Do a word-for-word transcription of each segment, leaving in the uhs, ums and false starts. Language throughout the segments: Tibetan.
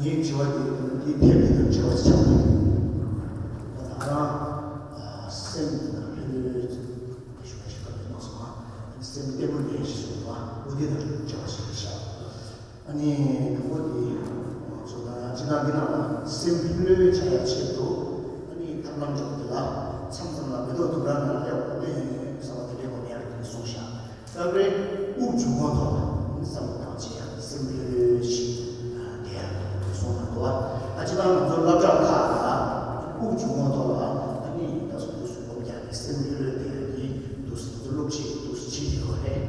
ངའི་དྲི་བ་དེ་འདི་ཕེབས་པའི་དང་འབྲེལ་བ་ཆགས་པ་ཡིན། ད་ང་རང་སེམས་དེ་དང་ལྷོད་ལྷོད་ཞུ་བ་ཞིག་ག་ལ་གནང་སོང་ང་། སེམས་བརྟན་པོ་ལས་ཞིག་འདུག་པ་འོ་དེ་དང་འབྲེལ་བ་ཞིག་བྱ། ཨ་ནི་དང་པོ་དེ་ང་ཚོ་ད་ཅི་ན་འདི་ན་སེམས་ལྷོད་ལྷོད་ཆགས་ཡ་ཆེད་དུ། ཨ་ནི་ཐབས་ལམ་འཇོག་དེ་ལ་མཚམས་མཚམས་ལ་མེ་ཏོག་དུང་སྒྲ་ནང་ལ་ཡག་པོ་ཡིན་བསམ་པ་དེ་འདྲའི་སྒོ་ནས་ཡག་གི་གསུངས་ཤག་སྐབས་རེ་དབུགས་འབྱུང་ཁུངས་ཐོག་ལ་བསམ་བློ་བཏང་བྱས་ཡང་སེམས་ལྷོད་ལྷོད་ཞིག་བསྡད་ཡང་གསུངས་གནང་འདུག་ཨ་ཅི་ད་ང་ཚོ་སློབ་གྲྭ་ཁག་ལ་དབུགས་འབྱུང་ཁུངས་ཐོག་ལ་ཨ་ནི་ད་སོ་དུས་སུ་སློབ་རྒྱག་གི་སེམས་ལྷོད་ལྷོད་བསྡད་ཡ་གི་དུས་སུ་ང་ཚོ་སློབ་ཁྲིད་དུས་སུ་བྱེད་ཀྱི་ཡོད་རེད།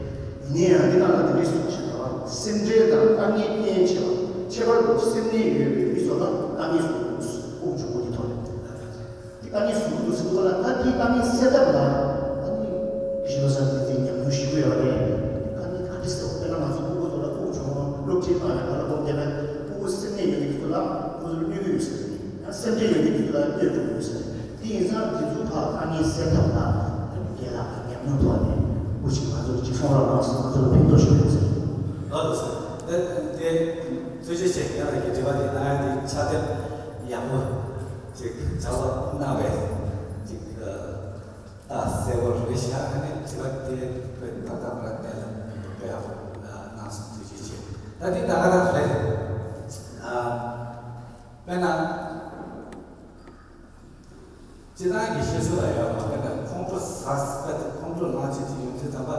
ཡིན་ན་ཡང་འདི་ནང་ལ་དེ་འདྲའི་གསུངས་བཞག་པ་སེམས་ཁྲལ་དང་དཀའ་ངལ་རྐྱེན་བྱེད་པ་ཁྱད་པར་དུ་སེམས་ནད་ཡོད་པའི་མི་ཚོ་ལ་དཀའ་ངལ་བཟོ་དགོས་དབུགས་འབྱུང་ཁུངས་ཀྱི་ཐོག་ནས། དེ་དཀའ་ངལ་བཟོ་གི་འདུག་ཟེར་གྱི་འདུག་ལ། ད་དེའི་དཀའ་ངལ་སེལ་ཐབས་ལ་ཨ་ནི་གཞི་ལོ་གསར་དེ་ཚོའི་ཉམས་མྱོང་ཞིག་ཡོད་རེད། དཀའ་ངལ་ག་འདྲ་སེལ་བ། དཔེར་ན་ང་ཚོ་སྤུ་གུ་ཚོ་ལ་དབུགས་འབྱུང་ཁུངས་སློབ་ཁྲིད་གནང་ཡ་ག་ལ་སློབ་བསྡད་པས་སྤུ་གུ་སེམས་ནད་ཡོད་མཁན་དེ་ཚོ་ལ་སྤུ་གུ་ཚོ་ལ་གནོད་ཀྱི་ཡོད་ས་རེད། ཡང་སེམས་ཁྲལ་ཡོད་མཁན་དེ་ཚོ་ལ་གནོད་འགྲོ་གི་ཡོད་ས་རེད། དེ་ཡིན་ཙང་དེ་ཚོ་ཕར་དཀའ་ངལ་སེལ་ཐབས་ལ་ཨ་ནི་རྒན་ལགས་ཀྱི་ཉམས་མྱོང་ཐོག་ནས་སྐུ་མཁྱེན་ང་ཚོར་ཅིག་གསུང་རོགས་གནང་སོང་། ང་ཚོ་ལ་ཕན་ཐོགས་ཤོར་ཡོད་ས་རེད། ལགས་སོ། དེ་དེ་ཐུགས་རྗེ་ཆེ། རྒན་ལགས་ཀྱི་དྲི་བ་དེ་གནང་ཡ་དེ་ཕྱག་དེབ་ཡག་པོ་ཅིག་ཕྱག་ལོག་གནང་བས་ཅིག་ད་གསལ་པོ་རེད་ཤག་ཨ་ནི་དྲི་བ་དེ་དཔེ་ད་ལྟ་བར་གནས་ལ་དཔེ་ཡག་པོ་གནང་སོང་། ཐུགས་རྗེ་ཆེ། ད་དེ་ད་ག་རང་རེད། ཨ། དཔེར་ན། སྤྱིར་བཏང་གི་བཤད་སྲོལ་ལ་ཡོད་པ། དཔེར་ན་ཁོང་ཁྲོ་ཟ་ཟ་དེ་ཁོང་ཁྲོ་ལངས་བྱེད་ཀྱི་ཡོང་དུས་ཙམ་པ་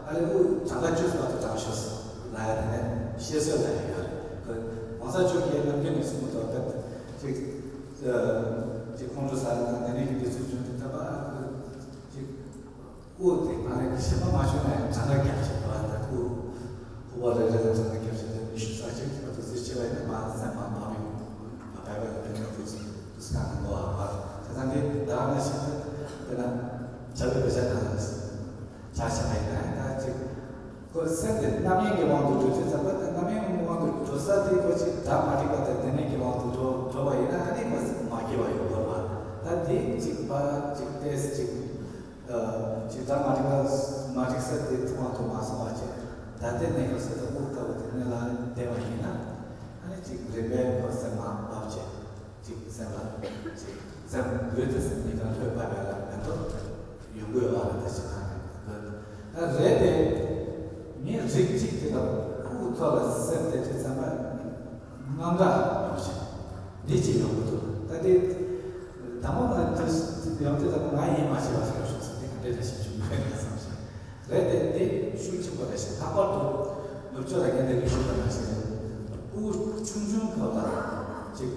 ཨ་ལས་དབུགས་གྲངས་ཀ་བཅུ་ཙམ་དུ་གྲངས་ཤོག་ཟེར་ལ་ཡ་དེ་ནས་བཤད་སྲོལ་ལ་ཡོད་རེད། གོང་ས་མཆོག་གིས་ནམ་རྒྱུན་ནས་གསུངས་འདུག་སྟབས་ཅིག་ཅིག་ཁོང་ཁྲོ་ཟ་རེད་དང་དེ་ནས་ཀྱི་དུས་ཚོད་བྱུང་དུས་ཙམ་པ་ཅིག་དབུགས་དེ་ཕ་ལས་ཀྱི་ཞེན་པ་མ་བྱུང་ན་ཡང་གྲངས་ཀ་རྒྱབ་བྱེད་པ་ད་དབུགས་ཕོར་པ་རེ་རེ་ལ་གྲངས་ཀ་རྒྱབ་བྱེད་དེ་ཉི་ཤུ་རྩ་གཅིག་གི་བར་དུ་ཟིལ་ཕྱེ་བ་ཡིན་ན་མ་སེམས་མ་བབས་ཡོང་བ་བས་པ་ལ་ཕན་ཐོགས་དུས་དུས་གང་གི་འགོ་བ་བ་དེ་ད་འདི་ད་ག་ནང་བཞིན་དུ་དཔེར་ན་བྱ་བའི་བེ་ཆ་གང་ལ་བྱ་བྱ་བ་ཡིན་ན་ད་ཅིག་ཁོ་སེམས་དེ་རྣམ་གཡེང་གི་དབང་དུ་འགྲོ་དུས་ཙམ་པ་དེ་རྣམ་གཡེང་གི་དབང་དུ་འགྲོ་ས་དེ་ཁོ་ཅིག་སྒྲ་མ་འགྲིག་པ་དང་དེ་ནས་ཀྱི་དབང་དུ་འགྲོ་འགྲོ་བ་ཡིན་ན་ཨ་ནི་ཁོ་མ་སྐྱེ་བ་ཡོད་དགོས་པ། ད་དེ་ཅིག་པ་ཅིག་ཏེས་ཅིག་ཅིག་སྒྲ་མ་འགྲིག་པ་མ་འགྲིག་ས་དེ་ཐུབ་དབང་དུ་མ་སོང་བ་ཅིག་ད་ལྟའི་གནས་སྐབས་སུ་ད་དབུགས་ལྟ་བུ་དེ་གནད་ལ་བསྡད་པ་ཡིན་ན་ཨ་ནི་ཅིག་རིམ་པས་ཁོ་སེམས་མ་བབས་ཅིག་ཅིག་སེམས་ལ་ཅིག་སེམས་འགུལ་དེ་སེམས་གཉིས་ཀ་ལྷོད་པ་བས་ལ་མེ་ཏོག་ཡོང་གི་ཡོད་པ་རེད། ད་ཅིག་ཁ་ནས་འགུལ་ད་རེད་དེ་ངས་རིགས་གཅིག་དེ་ལ་དབུགས་ཐོག་ལ་སེམས་དེ་དེ་ཙམ་པ་དངངས་སྐྲག་ཡོང་ཞིང་འདི་ཅིག་ཡོང་གི་འདུག་ད་དེ་དང་པོ་ང་དེ་ཡོང་དུས་ད་ང་ཡིད་མ་ཆེས་པ་ཞིག་ཡོང་བྱུང་ཟེར་དེ་ག་འདྲས་རེད་ཞིག་བྱུང་མེད་ན་བསམ་ཞིང་རེད་དེ་དེ་ཤུགས་ཆེན་པོ་རེད་ཞིང་ལྷག་པར་དུ་ནུབ་ཕྱོགས་ལ་ངས་འདི་གི་ཤུགས་དང་ཞིག་རེད། དབུགས་ཆུང་ཆུང་ཁོག་ལ་ཅིག་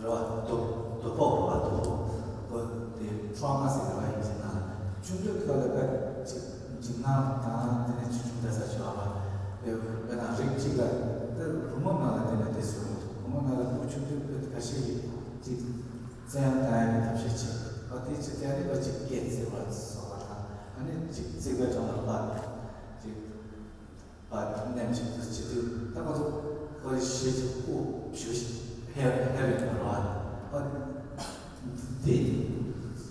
རེད་བ། དུག་དུག་ཕོག་རེད་བ། དུག་ཕོག་ཁོ་དེ་ཁྲོ་མ་ཟེར་རེད་བ། ཡིན་གྱི་ན་ཆུང་དུས་ཁོ་ལ་དཔེ་ཅིག་འཇིགས་སྣང་དང་དེ་ནས་ཆུང་ཆུང་འདྲ་ས་བྱུང་བ་བ། དཔེ་དཔེ་ན་རིགས་གཅིག་ལ་དཔེ་བུ་མོ་ནང་ལ་དེ་ནས་དེ་སུ་རེད། བུ་མོ་ནང་ལ་བུ་ཆུང་དུས་དཔེ་ཁ་ཤས་ཀྱིས་ཅིག་བཙན་གཡེམ་བཏང་ཡ་གི་ཐབས་ཤེས་བྱེད་པ་དེ་ཅིག་དེ་ནས་ཁོ་ཅིག་སྐད་བཙིར་བ་སོགས་པ་དང་ཨ་ནི་ཅིག་རྩིག་པའི་གྲོང་ལ་ལྷག་ཅིག་པ་ནེམ་ཅིག་ཏུ་བྱེད་དུས་ད་ང་ཚོ་ཁོའི་ཞེ་ཅིག་དབུགས་ཞུ་ཞིག་ཧེ་ཧེ་རིང་བར་བ་དེ་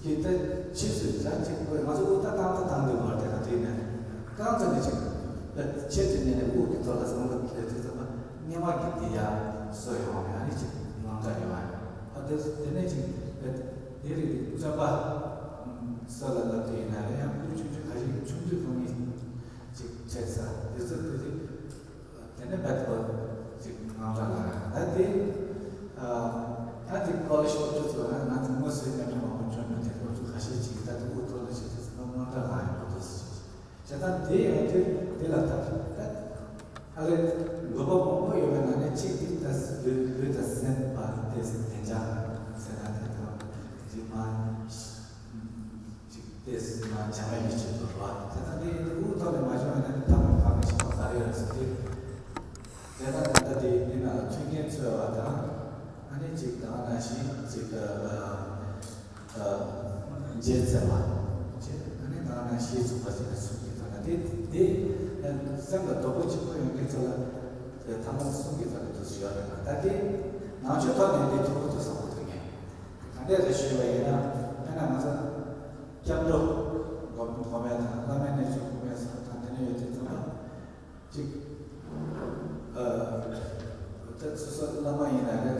ཀྱི་ད་ཕྱིས་སུ་ཡང་ཅིག་ཁོས་ང་ཚོ་དབུགས་ད་བཏང་ད་བཏང་དུས་བར་དེ་ལ་དེ་ནས་རྐང་ཚ་ནས་ཅིག་ཆེད་དུ་ཉལ་ནས་དབུགས་ཀྱི་ཐོག་ལ་བཟང་པོ་ལས་དུས་ཙམ་པ་སྙེ་མ་གི་དེ་ཡར་གསོ་ཡོང་བ་ཡང་ནི་ཅིག་དངངས་སྐྲག་ཡོང་བ་ཡང་ཨ་དེ་དེ་ནས་ཅིག་དེ་རིགས་ཀྱི་བརྩོན་པ་སོ་ལ་ལབ་དུས་ཡིན་ན་ཡང་ཕྲུ་གུ་ཆུང་ཆུང་ཁ་ཤས་ཆུང་དུས་ཁོ་གཉིས། ཅིག་བྱས་ས་དེ་ཚོ་དེ་དེ་དེ་ནས་བད་པ་ཅིག་དངངས་སྐྲག་ལ་ད་དེ་ད་དེ་ཀོ་ལེ་ཇི་སློབ་ཕྲུག་ཚོ་ང་ཚོ་དངོས་སུ་མཉམ་དུ་མང་པོ་བྱུང་མྱོང་དེ་སློབ་ཕྲུག་ཁ་ཤས་ཅིག་ད་དེ་དབུགས་ཐོག་ལ་ཞིག་དེ་ཚོ་དངངས་སྐྲག་ལ་ཡོང་གི་འདུག་ཟེར་ཅིག་བྱས་ཙང་དེ་ཡང་དེ་དེ་ལ་ད་ད་ཨ་ལས་དགོས་པ་མང་པོ་ཡོད་པའི་ནང་ནས་གཅིག་དེ་ད་ལུས་ལུས་དང་སེམས་པ་དེ་བདེ་འཇགས་ཟེར་ན་དེ་དང་ཅིག་མ། ཅིག་ཏེས་མ་བྱ་བ་ཡིད་ཆེས་དོར་བ། དེ་ལྟ་སྟེ་དབུགས་ཐོག་ནས་མ་བྱུང་བ་ན་ནི་ཐ་མ་ཁ་མི་ཤེས་པ་ག་རེ་ཡོད་ཟེར་ཏེ། དེ་ལྟ་དེ་ལྟ་དེ་འདི་ན་ལ་མཐུན་རྐྱེན་འཚོལ་བ་དང་། ཨ་ནི་ཅིག་ད་ནང་བཞིན་ཅིག་ཨ་ཨ་རྗེས་བཙལ་བ། ཅེས་ཨ་ནི་ད་ནང་བཞིན་གཟུགས་པ་ཅིག་ལ་གསུངས་ཀྱི་ཐོག་ན་དེ་དེ་སེམས་ལ་སྡུག་པོ་གཅིག་པོ་ཡོང་མཁན་ཚོ་ལ་དེ་ཐ་མ་གསུངས་ཀྱི་ཐོག་ནས་དུས་སུ་ཡོད་རེད་ན་ད་དེ་ནང་ཆོས་ཐོག་ནས་འདི་ཐུགས་ཁུར་དུ་བཟང་པོ་ཐུབ་མཁན། ག་འདྲས་རེད་ཞུས་པ་ཡིན་ན། དཔེར་ན་ང་ཚོ་སྐྱབས་འགྲོ་སྒོམ་སྒོམ་ཡ་དང་བླ་མའི་གནས་མཆོག་སྒོམ་ཡ་སོགས་དང་དེ་འདྲ་ཡོད་དུས་ཙམ་པ། གཅིག་ཨ་ད་སོ་སོ་བླ་ ལྷག་པར་ཡིན་